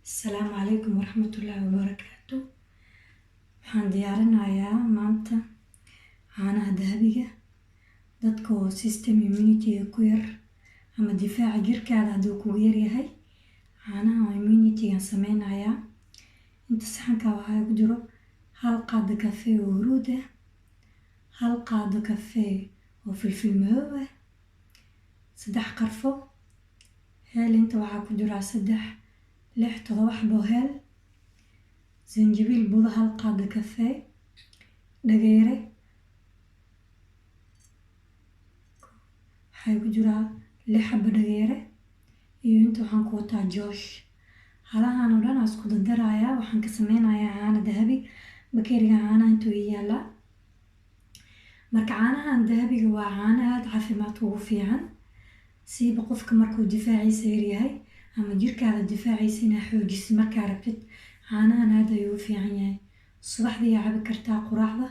Asalaamu calaykum waraxmatullaahi wabarakaatu. Waxaan diyaarinayaa maanta caanaha dahabiga. Dadka oo system immunity ku yar ama difaaca jirkaada hadduu kugu yaryahay, caanaha immunity-gaan sameynayaa. Inta saxanka waxaa ku jiro 1 qaado kafee oo huruud ah, 1 qaado kafee oo filfil madow ah, 3 qarfo heel. Inta waxaa ku jira 3, 6, 7 xabo heel, zanjabiil budo 1 qaado kafee, dhageere waxaa ku jiraa 6 xabo dhageere, iyo inta waxaan ku wataa joosh. Halahan oo dhan aan isku dardarayaa, waxaan ka sameynayaa caano dahabi. Bakeeriga caanaha intuu ii yaalaa. Marka caanahan dahabiga waa caano aada caafimaadka ugu fiican, siiba qofka markuu difaaciisa yaryahay ama jirkaada difaaciisa inaa xoojisid markaa rabtid, caanahan aad ayuu u fiican yahay. Subaxdii aa cabi kartaa quraacda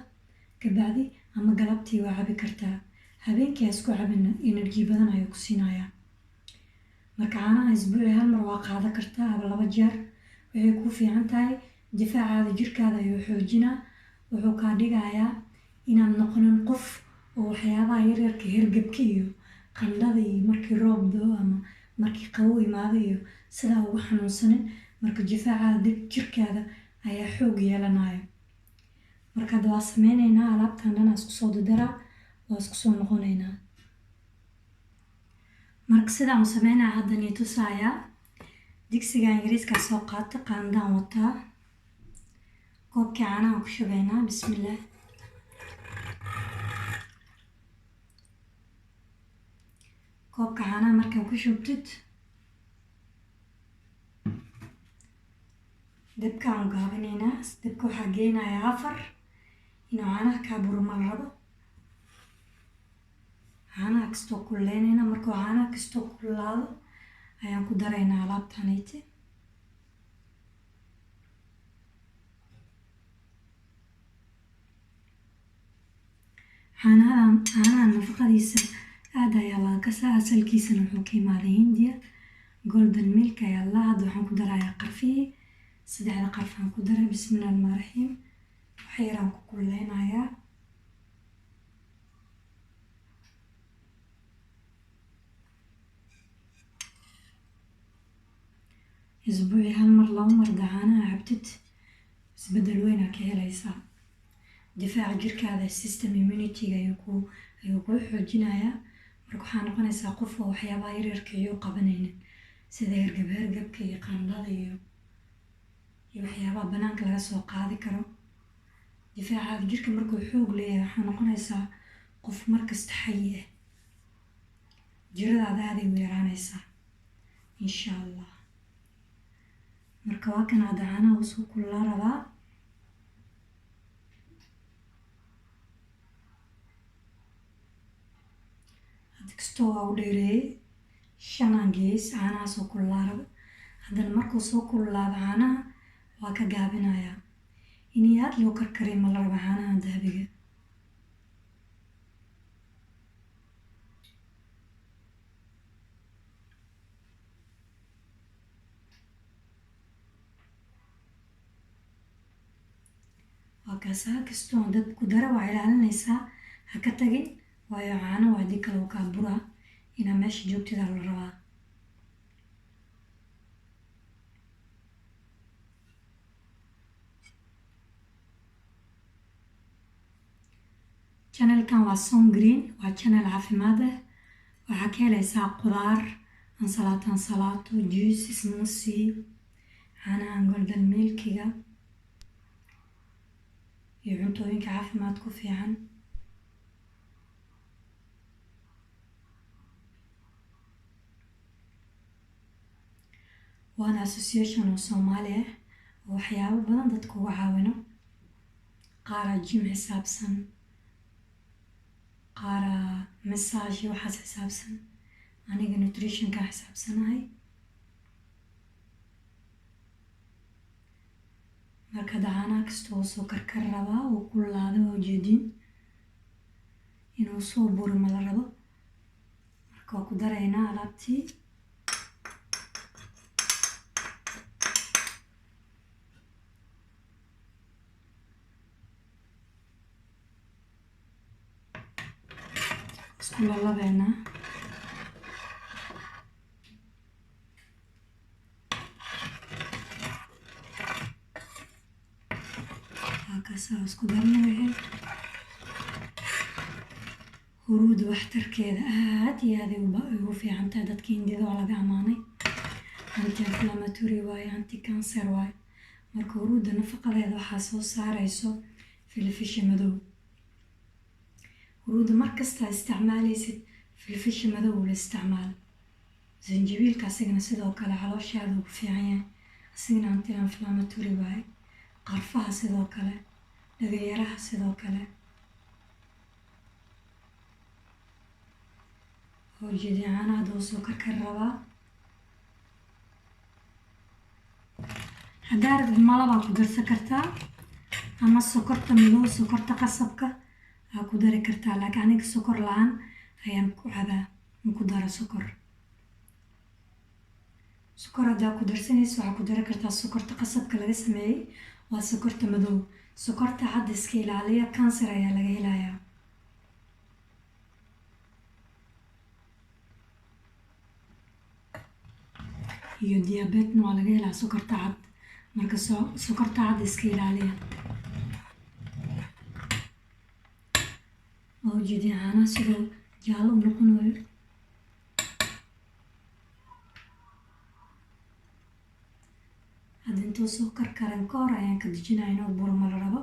kabacdi, ama galabtii waa cabi kartaa, habeenkii ha isku cabin, energy badan ayuu ku siinayaa. Marka caanaha isbuuci hal mar waa qaadan kartaa ama 2 jeer. Waxay ku fiican tahay difaacaada jirkaada ayuu xoojinaa, wuxuu kaa dhigayaa inaad noqonin qof oo waxyaabaha yaryarka, hergebka iyo qandhada iyo markii roob da'o ama markii qabow imaado iyo sidaa ugu xanuunsanin. Marka difaacaada jirkaada ayaa xoog yeelanaya. Marka hadda waa sameyneynaa alaabtan dhan, aan isku soo dardaraa, waa isku soo noqoneynaa. Marka sidaan u sameynaya hadda nii tusayaa. Digsigan yariiskaa soo qaata, qaandaan wataa, koobkii caanaha ku shubeynaa. Bismillaah. Koobka caanaha markaa ku shubtid, dabkaan gaabineynaa. Dabka waxaa geynayaa 4, inuu caanaha kaa buro ma la rabo. Caanaha kastoo kululeyneyna, markuu caanaha kastoo kululaado ayaan ku daraynaa alaabtanayte. Caanaha nafaqadiisa aad ayaa laga kasaa, asalkiisana wuxuu ka imaaday Hindiya. Golden milk ayaa la. Hadda waxaan ku darayaa qarfihii, 3da qarfaan ku daray. Bismillahi rahmaani raxiim. Wax yaraan ku kululeynayaa. Isbuuci hal mar, 2 mar da caanaha cabtid, isbedel weyn aa ka helaysaa. Difaaca jirkaada, system immunity-ga ayuu kuu xoojinayaa. Marka waxaa noqonaysaa qof oo waxyaabaha yaryarka iyo qabanaynin, sida hergeb, hergebka iyo qandhada iyo waxyaabaha banaanka laga soo qaadi karo. Difaacaada jirka markuu xoog leeyahay, waxaa noqonaysaa qof markasta xayi ah, jiradaada aaday u yaraanaysaa, insha Allah. Marka waa kan hadda caanaha usoo kululaa rabaa. Hadda kastoo waa u dheereeyey, 5 aan geeyey si caanaha soo kululaa rabo. Haddana markuu soo kululaado caanaha waa ka gaabinayaa. Inii aada loo karkariyo ma la rabo caanaha dahabiga. Waa kaasaa. Kastoo dab ku dara, waa ilaalinaysaa, ha ka tagin, waayo caano waa haddii kale uu kaa buraa. Inaa meesha joogtidaa la rabaa. Channelkan waa Som Green, waa channel caafimaad ah. Waxaa ka helaysaa qudaar, ansalaato, ansalaato, juice, smoothie, caanahan golden milkiga iyo cuntooyinka caafimaad ku fiican. Waana association oo Soomaali ah oo waxyaabo badan dadka uga caawino, qaaraa gym xisaabsan, qaaraa massage iyo waxaas xisaabsan. Aniga nutritionka xisaabsanahay. Marka hadda caanaha kasta oo soo karkar rabaa, uu kululaaday, waa ujeediin, inuu soo buro ma la rabo. Marka waa ku daraynaa alaabtii. Isku lalabeynaa. Halkaasaa isku darna wixii. Huruudda waxtarkeeda aad iyo aad ay ugu fiican tahay dadka Hindida, oo laga amaanay. Anti inflammatory waaye, anti cancer waaye. Marka huruudda nafaqadeeda waxaa soo saareyso filfisha madow. Huruudda markasta isticmaaleysid, filfisha madow la isticmaal. Zanjabiilka asigana sidoo kale calooshaada ugu fiican yahay, asigana anti inflammatory waaye. Qarfaha sidoo kale, dhagayaraha sidoo kale. Ujeedin, caanaha hadda wuu soo karkari rabaa. Haddaa rabtid malabaa ku darsan kartaa ama sokorta madow, sokorta qasabka aa ku dari kartaa, laakiin aniga sokor la-aan ayaan ku cabaa, ma ku daro sokor. Sokor haddaa ku darsanayso, waxaa ku dari kartaa sokorta qasabka laga sameeyey, waa sokorta madow. Sokorta cad iska ilaaliya, kansar ayaa laga helayaa. Iyo diabetna waa laga helaa sokorta cad. Marka sokorta cad iska ilaaliya. Waa ujeedin caanaha sidoo jaallo u noqonayo. Hadda intuu soo karkaran ka hor ayaan ka dejinaya, inuu burma la rabo.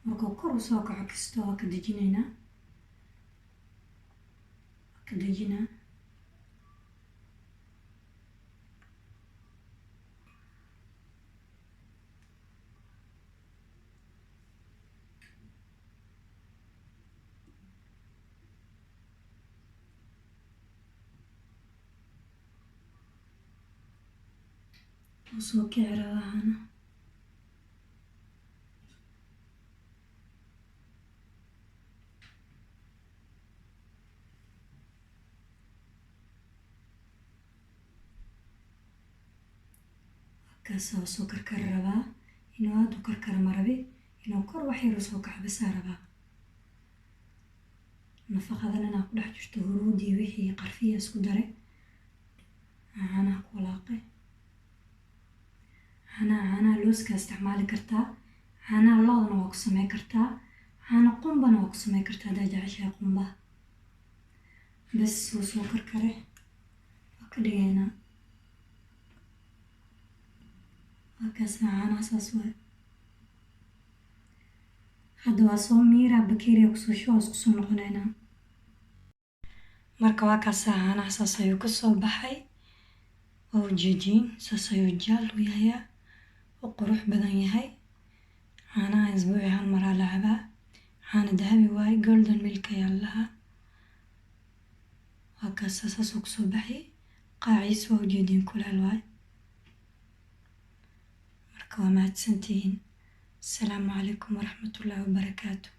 Markuu kor usoo kaco kisto, waa ka dejinaynaa, waa ka dejinaa. Wuu soo kici rabaa caanaha. Kaas waa soo karkari rabaa. Inuu aada u karkaro ma rabi, inuu kor wax yar usoo kaco basaa rabaa. Nafaqadan inaa ku dhex jirto huruudii, wixii qarfiya isku daray, caanaha ku walaaqay. Caanaha looska isticmaali kartaa, caanaha lo'dana waa ku samey kartaa, caano qumbana waa ku samey kartaa haddaa jeceshahay qumbaha. Bas, wuu soo karkare, waa ka dhigaynaa. Waa kaasa caanaha, saas waay. Hadda waa soo miiraa, bakeeriya kusoo shuba, isku soo noqonaynaa. Marka waa kaasaa, caanaha saas ayuu kasoo baxay. Waa ujeediin, saas ayuu jaal u yahayaa, u qurux badan yahay. Caanaha isbuuci hal maraa la cabaa. Caana dahabi waaye, golden milk ayaa la lahaa. Waa kaasaa, saasuu kusoo baxay. Qaaciis waa ujeediin, kuleel waaye. Marka waa mahadsantihiin. Asalaamu calaykum waraxmatullaahi wabarakaatu.